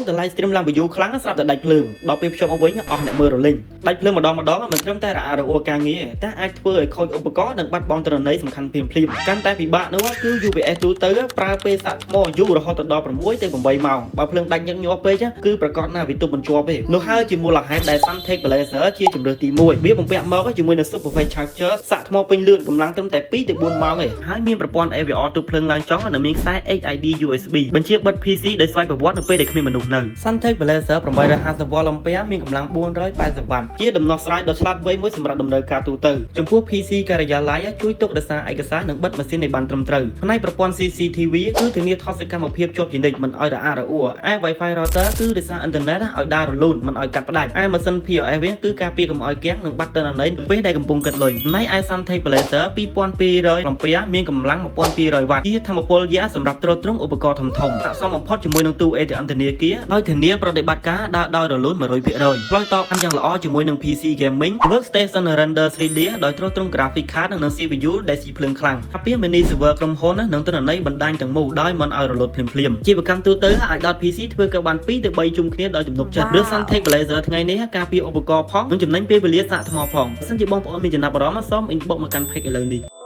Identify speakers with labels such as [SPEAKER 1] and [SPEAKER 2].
[SPEAKER 1] តែ live stream ឡើង view ខ្លាំងស្រាប់តែដាច់ភ្លើងដល់ពេលភ្ជាប់មកវិញអស់អ្នកមើលរលីងដាច់ភ្លើងម្ដងម្ដងមិនត្រឹមតែរអាក់រអួលការងារតែអាចធ្វើឲ្យខូចឧបករណ៍និងបាត់បង់ទិន្នន័យសំខាន់ភ្លាមភ្លាមកាន់តែពិបាកនោះគឺ UPS ទូទៅប្រើពេលសាកថ្មយូររហូតដល់6ទៅ8ម៉ោងបើភ្លើងដាច់ញឹកញាប់ពេកគឺប្រកាសណាវាទប់មិនជាប់ទេនោះហើយជាមូលហេតុដែល Suntech Blazer ជាជម្រើសទី1វាបំពាក់មកជាមួយនឹង Super Fast Charger សាកថ្មពេញលឿនកម្លាំងត្រឹមតែ2ទៅ4ម៉ោងឯងហើយមានប្រព័ន្ធ AVR ទប់ភ្លើងឡើងចុះនិងមានខ្សែ HID USB បញ្ជាបិទ PC ដោយស្វ័យប្រវត្តិនៅពេលដែលគ្មានមនុស្សនៅ Suntech Blazer 850 V ampere មានកម្លាំង480វ៉ាត់ជាដំណោះស្រាយដ៏ឆ្លាតវៃមួយសម្រាប់តម្រូវការទូទៅចំពោះ PC ការិយាល័យជួយទុករក្សាឯកសារនិងបិទម៉ាស៊ីនឲ្យបានត្រឹមត្រូវផ្នែកប្រព័ន្ធ CCTV គឺធានាថតសកម្មភាពជាប់ជានិច្ចមិនឲ្យរអាក់រអួលឯ Wi-Fi router គឺរក្សាអ៊ីនធឺណិតឲ្យដើររលូនមិនឲ្យកាត់ផ្ដាច់ឯម៉ាស៊ីន POS វិញគឺការពារកុំឲ្យគាំងនិងបាត់ទិន្នន័យនៅពេលដែលកំពុងគិតលុយចំណែកឯ Suntech Blazer 2200 ampere មានកម្លាំង1200វ៉ាត់ជាថាមពលយ៉ាសម្រាប់ទ្រទ្រង់ឧបករណ៍ធំៗស័ក្តិសមបំផុតជាមួយនឹងទូ ATM ធនាគារដោយធានាប្រតិបត្តិការដើរដោយរលូន100%ឆ្លើយតបបានយ៉ាងល្អជាមួយនឹង PC Gaming Workstation Render 3D ដោយទ្រទ្រង់ Graphic Card និង CPU ដែលស៊ីភ្លើងខ្លាំងការពារ Mini Server ក្រុមហ៊ុននិងទិន្នន័យបណ្ដាញទាំងមូលដោយមិនឲ្យរលត់ភ្លាមៗជីវកម្មទូទៅអាចដោត PC ធ្វើការបាន2ទៅ3ជុំគ្នាដោយទំនុកចិត្តឬ Suntech Blazer ថ្ងៃនេះការពារឧបករណ៍ផងនិងចំណេញពេលវេលាសាកថ្មផងបើសិនជាបងប្អូនមានចំណាប់អារម្មណ៍សូម inbox មកកាន់ page ឥឡូវនេះ។